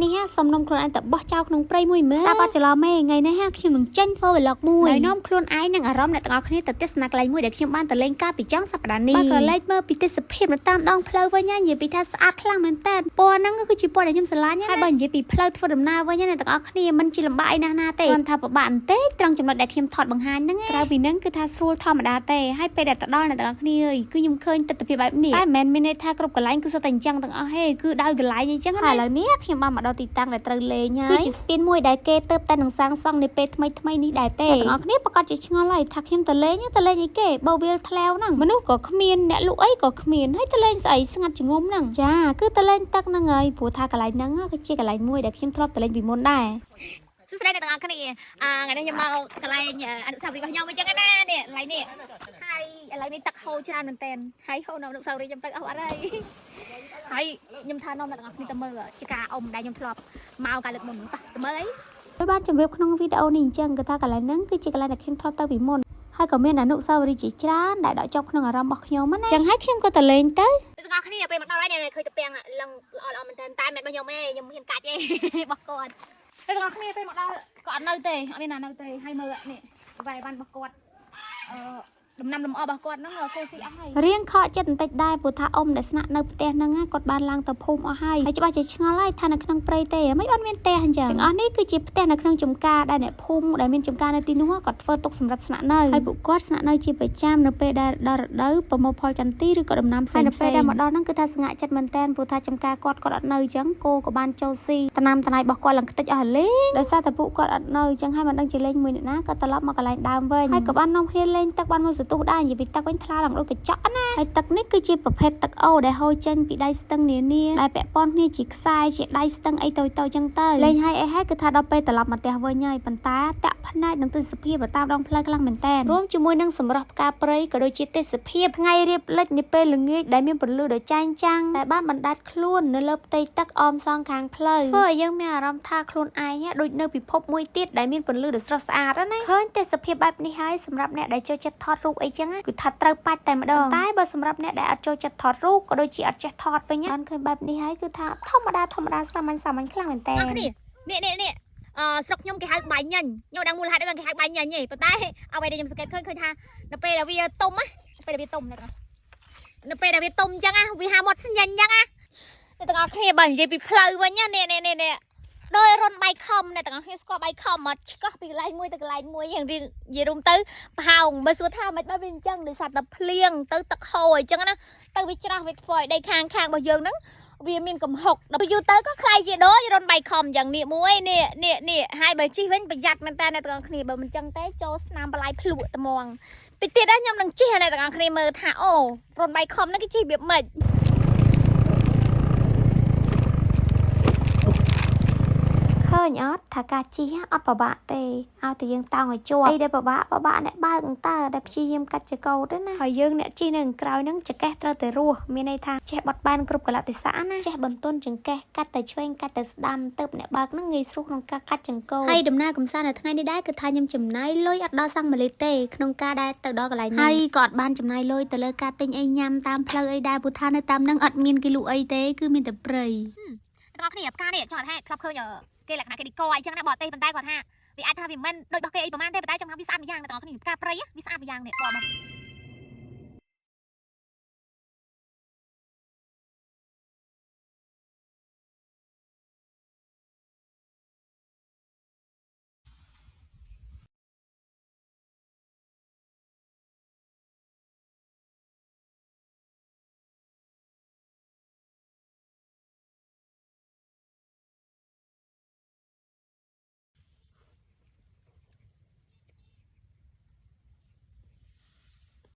នេះសូមនាំខ្លួនឯងទៅបោះចោលក្នុងព្រៃមួយមើលស្ដាប់អត់ច្រឡំទេថ្ងៃនេះខ្ញុំនឹងចេញធ្វើ vlog មួយដោយនាំខ្លួនឯងនិងអារម្មណ៍អ្នកទាំងអស់គ្នាទៅទស្សនាកន្លែងមួយដែលខ្ញុំបានទៅលេងកាលពីចុងសប្តាហ៍នេះបើក៏លេចមើលពីទេសភាពនៅតាមដងផ្លូវវិញនិយាយពីថាស្អាតខ្លាំងមែនតើពណ៌ហ្នឹងគឺជាពណ៌ដែលខ្ញុំស្រឡាញ់ហើយបើនិយាយពីផ្លូវធ្វើដំណើរវិញអ្នកទាំងអស់គ្នាមិនជាលំបាកអីណាស់ណាទេគ្រាន់ថាពិបាកបន្តិចត្រង់ចំណុចដែលខ្ញុំថតបង្ហាញហ្នឹងក្រៅពីហ្នឹងគឺថាស្រួលធម្មតាទេហើយពេលដែលទៅដល់អ្នកទាំងអស់គ្នាអើយគឺខ្ញុំឃើញទិដ្ឋភាពបែបនេះតែមិនមែនមានន័យថាគ្រប់កន្លែងគឺសុទ្ធតែអញ្ចឹងទាំងអស់ទេគឺដោយកន្លែងអញ្ចឹងណាហើយឥឡូវនេះខ្ញុំបានមកដល់ទីតាំងដែលត្រូវលេងហើយគឺជាស្ពានមួយដែលគេទៅតែនឹងសាងសង់នៅពេលថ្មីថ្មីនេះដែរទេអ្នកទាំងអស់គ្នាប្រកាសជាឆ្ងល់ហើយថាខ្ញុំទៅលេងទៅលេងអីគេបើវាលធ្លាវហ្នឹងមនុស្សក៏គ្មានអ្នកលក់អីក៏គ្មានហើយទៅលេងស្អីស្ងាត់ជ្ងំហ្នឹងចាគឺទៅលេងទឹកហ្នឹងហើយព្រោះថាកន្លែងហ្នឹងគឺជាកន្លែងមួយដែលខ្ញុំធ្លាប់ទៅលេងពីមុនដែរ សួស្តីអ្នកទាំងអស់គ្នាអាថ្ងៃនេះខ្ញុំមកកន្លែងអនុស្សាវរីយ៍របស់ខ្ញុំអញ្ចឹងណានេះកន្លែងនេះហើយឥឡូវនេះទឹកហូរច្រើនមែនទែនហើយហូរនៅអនុស្សាវរីយ៍ខ្ញុំទៅអស់អត់ហើយហើយខ្ញុំថានាំអ្នកទាំងអស់គ្នាទៅមើលជាការអុំដែលខ្ញុំធ្លាប់មកកាលលើកមុនតោះទៅមើលអី ដោយបានជម្រាបក្នុងវីដេអូនេះអញ្ចឹងគឺថាកន្លែងហ្នឹងគឺជាកន្លែងដែលខ្ញុំធ្លាប់ទៅពីមុនហើយក៏មានអនុស្សាវរីយ៍ជាច្រើនដែលដកចប់ក្នុងអារម្មណ៍របស់ខ្ញុំណាអញ្ចឹងហើយខ្ញុំក៏ទៅលេងទៅ អ្នកទាំងអស់គ្នាពេលមកដល់ហើយនេះឃើញតាពាំងលឹងល្អល្អមែនទែនតែមិនរបស់ខ្ញុំទេខ្ញុំហ៊ានកាច់ទេរបស់គាត់អ្នកទាំងអស់គ្នាពេលមកដល់ក៏អត់នៅទេអត់មានណានៅទេហើយមើលនេះវ៉ែវ៉ាន់របស់គាត់អឺដំណាំលម្អរបស់គាត់ហ្នឹងគេស៊ីអស់ហើយ រៀងខកចិត្តបន្តិចដែរព្រោះថាអ៊ំដែលស្នាក់នៅផ្ទះហ្នឹងណាគាត់បានឡើងទៅភូមិអស់ហើយហើយច្បាស់ជាឆ្ងល់ហើយថានៅក្នុងព្រៃទេមិនបានមានផ្ទះអញ្ចឹងទាំងអស់នេះគឺជាផ្ទះនៅក្នុងចំការដែលអ្នកភូមិដែលមានចំការនៅទីនោះគាត់ធ្វើទុកសម្រាប់ស្នាក់នៅហើយពួកគាត់ស្នាក់នៅជាប្រចាំនៅពេលដែលដល់រដូវប្រមូលផលចន្ទីឬក៏ដំណាំផ្សេងៗហើយនៅពេលដែលមកដល់ហ្នឹងគឺថាស្ងាក់ចិត្តមែនតើព្រោះថាចំការគាត់គាត់អត់នៅអញ្ចឹងគោក៏បានចូលស៊ីតំណាំតំណៃរបស់គាត់ឡើងខ្ទេចអស់លេងដោយសារតែពួកគាត់អត់នៅអញ្ចឹងហើយមិនដឹងជាលេងមួយអ្នកណាក៏ត្រឡប់មកកន្លែងដើមវិញហើយក៏បាននាំគ្នាលេងទឹកបានមួយសន្ទុះដែរនិយាយពីទឹកវិញថ្លាឡើងដូចកញ្ចក់ណាហើយទឹកនេះគឺជាប្រភេទទឹកអូរដែលហូរចេញពីដៃស្ទឹងនានាដែលពាក់ព័ន្ធគ្នាជាខ្សែជាដៃស្ទឹងអីតូចៗអញ្ចឹងទៅលេងហើយអីហើយគឺថាដល់ពេលត្រឡប់មកផ្ទះវិញហើយប៉ុន្តែតាក់ផ្នែកនឹងទេសភាពទៅតាមដងផ្លូវខ្លាំងមែនតើរួមជាមួយនឹងសម្រស់ផ្កាព្រៃក៏ដូចជាទេសភាពថ្ងៃរៀបលិចនាពេលល្ងាចដែលមានពន្លឺដ៏ចែងចាំងដែលបានបណ្ដាច់ខ្លួននៅលើផ្ទៃទឹកអមសងខាងផ្លូវធ្វើឲ្យយើងមានអារម្មណ៍ថាខ្លួនឯងដូចនៅពិភពមួយទៀតដែលមានពន្លឺដ៏ស្រស់ស្អាតណាឃើញទេសភាពបែបនេះហើយសម្រាប់អ្នកដែលចូលចិត្តថតរូបអីចឹងគឺថាត្រូវបាច់តែម្ដងតែបើសម្រាប់អ្នកដែលអត់ចូលចិត្តថតរូបក៏ដូចជាអត់ចេះថតវិញបានឃើញបែបនេះហើយគឺថាធម្មតាធម្មតាសាមញ្ញសាមញ្ញខ្លាំងមែនតើ អ្នកគ្នានេះនេះនេះអឺស្រុកខ្ញុំគេហៅបាយញញខ្ញុំដឹងមូលហេតុអីបានគេហៅបាយញញទេប៉ុន្តែអ្វីដែលខ្ញុំសង្កេតឃើញឃើញថានៅពេលដែលវាទុំណាពេលដែលវាទុំនៅពេលដែលវាទុំអញ្ចឹងណាវាហាមាត់ស្ញញអញ្ចឹងណាអ្នកទាំងអស់គ្នាបើនិយាយពីផ្លូវវិញណានេះនេះនេះនេះដោយរុនបាយខំអ្នកទាំងអស់គ្នាស្គាល់បាយខំអត់ឆ្កោះពីកន្លែងមួយទៅកន្លែងមួយយ៉ាងរៀងនិយាយរួមទៅប្រហោងបើសួរថាមិនបានវាអញ្ចឹងដោយសារតែភ្លៀងទៅទឹកហូរអញ្ចឹងណាទៅវាច្រាស់វាធ្វើឲ្យដីខាងខាងរបស់យើងហ្នឹង វាមានកំហុកដល់យូរទៅក៏ខ្លាយជាដូចរុនបៃខំយ៉ាងនេះមួយនេះនេះនេះហើយបើជិះវិញប្រយ័ត្នមែនតើអ្នកទាំងអស់គ្នាបើមិនចឹងទេចូលស្នាមបន្លាយភ្លក់ត្មងតិចទៀតដែរខ្ញុំនឹងជិះឲ្យអ្នកទាំងអស់គ្នាមើលថាអូរុនបៃខំហ្នឹងគេជិះរបៀបម៉េច ឃើញអត់ថាការជិះអត់ពិបាកទេឲ្យតែយើងតោងឲ្យជាប់អីដែលពិបាកពិបាកអ្នកបើកតើដែលព្យាយាមកាត់ចកោតណាហើយយើងអ្នកជិះនៅខាងក្រោយហ្នឹងចង្កេះត្រូវតែរស់មានន័យថាចេះបត់បែនគ្រប់កលៈទេសៈណាចេះបន្ទន់ចង្កេះកាត់តែឆ្វេងកាត់តែស្ដាំទៅអ្នកបើកហ្នឹងងាយស្រួលក្នុងការកាត់ចង្កូតហើយដំណើរកំសាន្តនៅថ្ងៃនេះដែរគឺថាខ្ញុំចំណាយលុយអត់ដល់សង់ម៉ាលីទេក្នុងការដែលទៅដល់កន្លែងហ្នឹងហើយក៏អត់បានចំណាយលុយទៅលើការទិញអីញ៉ាំតាមផ្លូវអីដែរព្រោះថានៅតាមហ្នឹងអត់មានគេលក់អីទេគឺមានតែព្រៃ ទាំងអស់គ្នាផ្កានេះចង់ថាធ្លាប់ឃើញគេលក្ខណៈគេឌីកអញ្ចឹងណាបរទេសប៉ុន្តែគាត់ថាវាអាចថាវាមិនដូចរបស់គេអីប្រហែលទេប៉ុន្តែចង់ថាវាស្អាតម្យ៉ាងអ្នកទាំងអស់គ្នាផ្កាព្រៃវាស្អាតម្យ៉ាងនេះបង